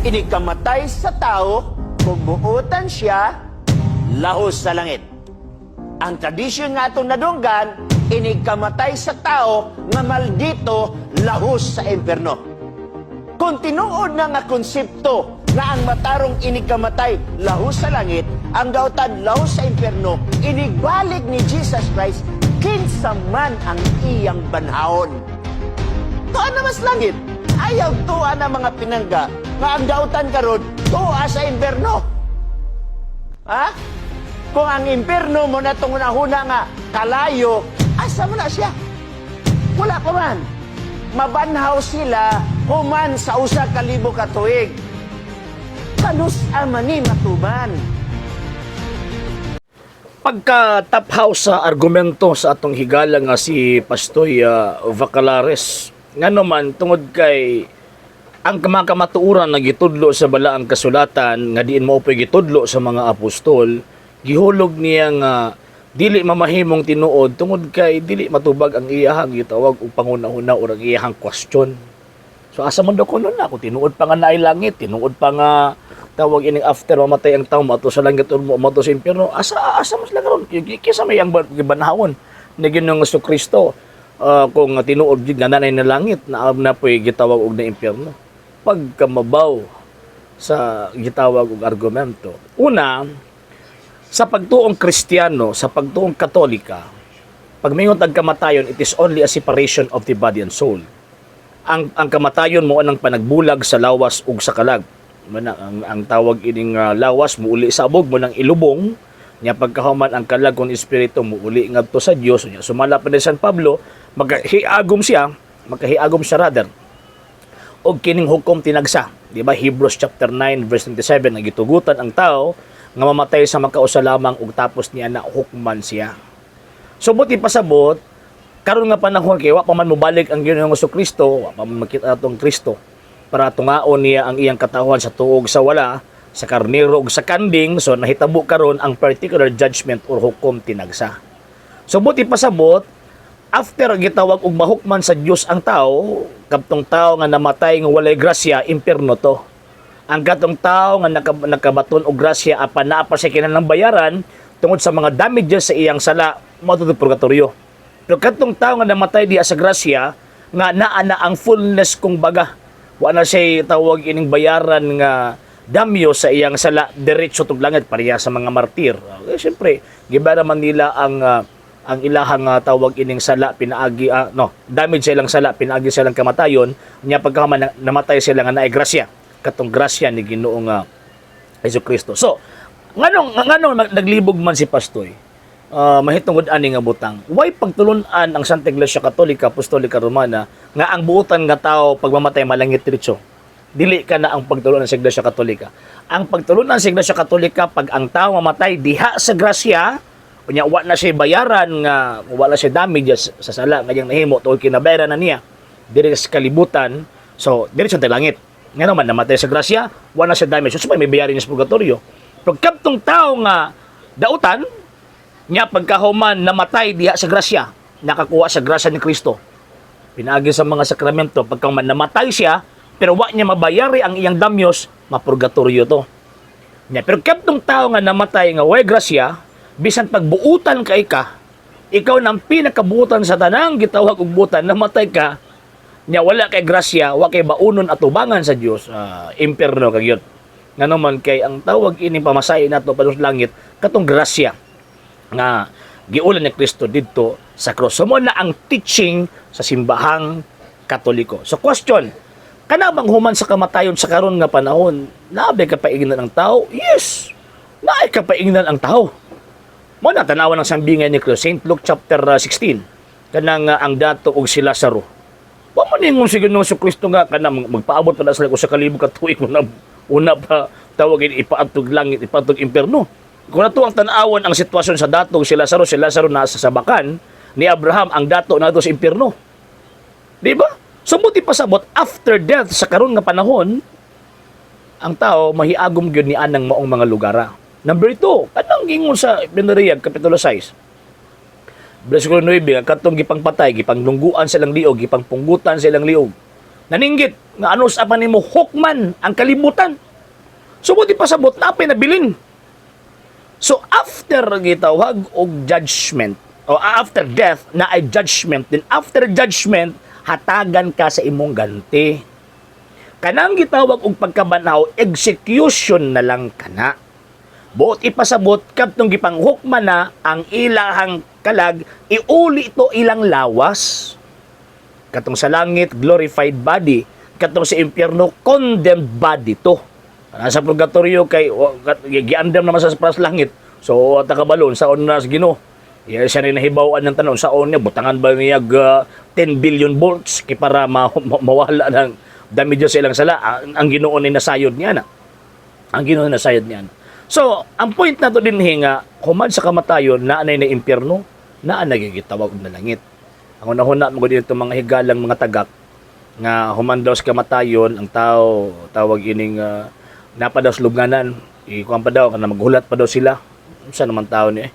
Inigkamatay sa tao, kung buutan siya, lahos sa langit. Ang tradisyon nga atong nadunggan, inigkamatay sa tao nga maldito, lahos sa impierno. Kung tinuod na nga konsepto nga ang matarong inigkamatay lahos sa langit, ang dautan lahos sa impierno, inigbalik ni Jesus Christ, kinsa man ang iyang banhaon? Tuan na mas langit. Ayaw tuwa na mga pinangga nga ang dautan karon tuwa sa impierno. Ha? Kung ang impierno mo na itong unahuna nga kalayo, asa mo na siya? Wala pa man. Mabanhaw sila human sa 1,000 ka tuig. Kanus man ni matuman? Pagka taphaw sa argumento sa atong higala nga si Pastoy Vacalares, ngano man, tungod kay ang mga kamatuoran nga gitudlo sa balaang kasulatan nga diin mao po'y gitudlo sa mga apostol, gihulog niya nga dili mamahimong tinuod tungod kay dili matubag ang iyahang gitawag og panghuna-huna or ang iyahang question. So asa man daw kuno na kung tinuod pa nga naay langit, tinuod pa nga tawag ining after mamatay ang tao mato sa langit or mato sa impyerno, asa asa mas lang karon kisa may ang gibanhawon ni Ginoong Kristo kung tinuod gid nga nanay na langit na na po'y gitawag og na impyerno? Pagkamabaw sa gitawag og argumento. Una, sa pagtuong Kristiyano, sa pagtuong Katolika, pag mingon tag kamatayon, it is only a separation of the body and soul. Ang kamatayon mo ang panagbulag sa lawas ug sa kalag. Mana ang tawag ining lawas muuli sa abog mo nang ilubong nya, pagkahuman ang kalag kon espiritu muuli ngadto sa Dios. Nya sumala pa ni San Pablo, magkahiagom siya, magkahiagom siya rather og kining hukom tinagsa, di ba? Hebrews chapter 9 verse 27 nga gitugutan ang tao nga mamatay sa makausa lamang ug tapos niya na hukman siya. So buti pasabot, karon nga panahon kay wa pa man mobalik ang Ginoong Kristo, wa pa man makita atong Kristo para tungaon niya ang iyang katawhan sa tuog sa wala, sa karnero ug sa kanding. So nahitabo karon ang particular judgment or hukom tinagsa. So buti pasabot, after gitawag og mahukman sa Dios ang tao, kadtong tao nga namatay nga walay grasya, impierno to. Ang katong tao nga nakabaton og grasya apan naa pa siya kinahanglang bayaran tungod sa mga damages sa iyang sala, mao to purgatorio. Pero katong tao nga namatay diha sa grasya nga naa na ang fullness kung baga, wa na siya tawag ining bayaran nga damyo sa iyang sala, diretso tug langit pareha sa mga martir. Eh, siyempre, gibayaran man nila ang ilahang tawag ining sala pinaagi, no, damage sa ilang sala pinaagi sa ilang kamatayon. Nya pagkahuman namatay sila nga naay grasya, katong grasya ni Ginoong Hesus Kristo. So nganong nganong naglibog man si Pastoy mahitungod ani nga butang? Why pagtulun-an ang Santa Iglesia Katolika Apostolika Romana nga ang buutan nga tao pagmamatay malangit diretso? Dili ka na ang pagtulunan sa Iglesia Katolika. Ang pagtulunan sa Iglesia Katolika, pag ang tao mamatay diha sa grasya, unya wa na siya bayaran nga wala siya damages sa sala nga iyang nahimo tungod kinabayaran na niya diri sa kalibutan, so diretso sa langit. Nga naman namatay sa grasya, wa na siya damage. So may bayarin niya sa purgatorio. Pag kadtong tao nga dautan nya pagkahuman namatay diha sa grasya, nakakuha sa grasya ni Kristo pinaagi sa mga sakramento, pagkahuman namatay siya pero wa niya mabayari ang iyang damyos, mapurgatorio to nya. Pero kadtong tao nga namatay nga way grasya, bisan pagbuutan kay ka, ikaw nang pinakabuutan sa tanang gitawag og buutan, namatay ka nya wala kay grasya, wa kay baunon at tubangan sa Dios, impierno kag yun. Ngano man kay ang tawag ini pamasahe nato padung sa langit katong grasya nga giulan ni Kristo didto sa cross. So mo na ang teaching sa simbahang Katoliko. So question, kana bang human sa kamatayon sa karon nga panahon, naa bay kapaingnan ang tao? Yes. Naay kapaingnan ang tao. Mo na tanawan ng sambingan ni Kristo, St. Luke chapter 16. Kanang ang dato og si Lazaro. Wa man ningon si Ginoong Kristo nga kanang magpaabot pa na sila 1,000 ka tuig una, una pa tawagin ipaadtog langit, ipaadtog impierno. Kung nato ang tan-awon ang sitwasyon sa datong si Lazaro, si Lazaro nasa sabakan ni Abraham, ang dato nato sa impierno. Di ba? So buti pasabot, after death sa karon nga panahon, ang tao mahiagom gyud ni anang maong mga lugara. Number 2, kanang gingon sa Binariyag kapitulo 6. Versikulo 9, ang katong gipangpatay, gipanglungguan silang liog, gipangpunggutan silang liog. Naninggit nga ano sa pa nimo hukman ang kalibutan. So buot ipasabot, napay nabilin. So after gitawag og judgment o after death na ay judgment, then after judgment hatagan ka sa imong ganti. Kanang gitawag og pagkabanhaw, execution na lang kana. Buot ipasabot, kadtong gipanghukman na ang ilahang kalag, iuli ito ilang lawas. Katong sa langit, glorified body. Katong sa impyerno, condemned body to. Sa purgatorio kay giandam naman sa sa langit. So at kabalon sa na sa Ginoo. Yeah, siya rin nahibaw-an ng tanon sa niya, butangan ba niya 10 billion volts kay para mawala ng damage sa ilang sala. Ang Ginoo ni nasayod niya na. Ang Ginoo nasayod niya na. So, ang point nato din nga human sa kamatayon naa nay na impyerno, naa nagigitawag og na langit. Ang unahuna mo gud dito, mga higalang mga tagak, nga human daw sa kamatayon ang tao, tawag ining napa daw sa lubnganan, ikuan pa daw kana, maghulat pa daw sila. Unsa naman tao ni eh?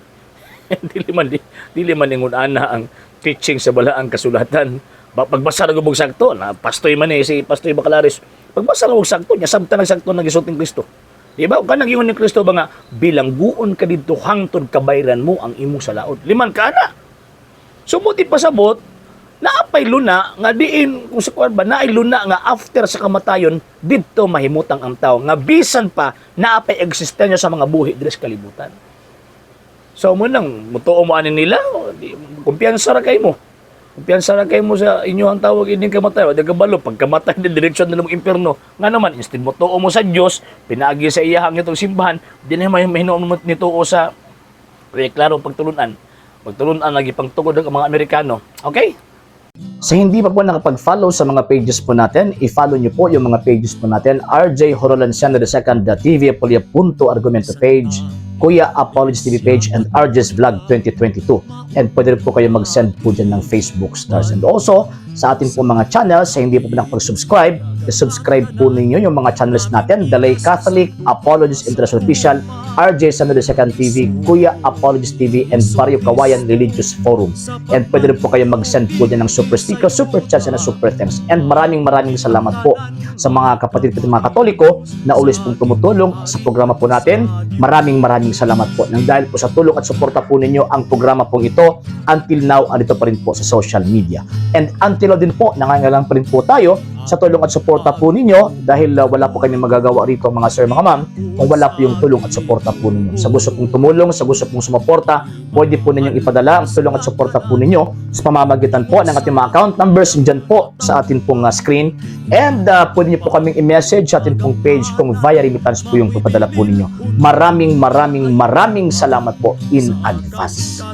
Dili man ingon ana ang teaching sa balaang kasulatan. Pagbasa ra gud sakto na pastoy man eh si Pastoy Bacalares. Pagbasa ra og sakto niya, samtang nagsakto nang gisulti ni Kristo. Di ba? Kanang ingon ni Kristo ba nga bilangguon ka didto hangtod kabayran mo ang imong salaod. Liman ka na. So buot ipasabot, naapay luna nga diin kung sa kuan ba naay luna nga after sa kamatayon didto mahimutang ang tao nga bisan pa naapay eksistensya sa mga buhi diri sa kalibutan. So mo nang mutuo mo ani nila, o, di, kumpiyansa ra kay mo. Kumpiyansa ra kay mo sa inyo ang tawag ining kamatay, wa kabalo pagkamatay di direksyon na mong impierno. Nga naman instead mo tuo mo sa Dios, pinaagi sa iyahang itong simbahan, di na may mahinuon mo nituo sa eh, klaro pagtulunan. Pagtulunan lagi pangtugod ng mga Amerikano. Okay? Sa hindi pa po nakapag-follow sa mga pages po natin, i-follow nyo po yung mga pages po natin. RJ Horolanciano II, TV Apolia Punto Argumento page, Kuya Apologies TV page, and RJ's Vlog 2022. And pwede rin po kayo mag-send po dyan ng Facebook stars. And also, sa ating po mga channels, sa hindi po nakapag-subscribe, i-subscribe po ninyo yung mga channels natin. Dalay Catholic, Apologies International Official, RJ Samuel II TV, Kuya Apologies TV, and Barrio Kawayan Religious Forum. And pwede rin po kayo mag-send po dyan ng super sticker, super chats, and super thanks. And maraming maraming salamat po sa mga kapatid ko, mga Katoliko na always pong tumutulong sa programa po natin. Maraming maraming salamat po. Nang dahil po sa tulong at suporta po ninyo, ang programa pong ito until now andito pa rin po sa social media. And until now din po, nangangailangan pa rin po tayo sa tulong at suporta po ninyo dahil wala po kami magagawa rito, mga sir, mga ma'am, kung wala po yung tulong at suporta po ninyo. Sa gusto pong tumulong, sa gusto pong sumuporta, pwede po ninyong ipadala ang tulong at suporta po ninyo sa pamamagitan po ng ating mga account numbers dyan po sa atin pong screen. And pwede niyo po kaming i-message sa atin pong page kung via remittance po yung papadala po ninyo. Maraming maraming maraming salamat po in advance.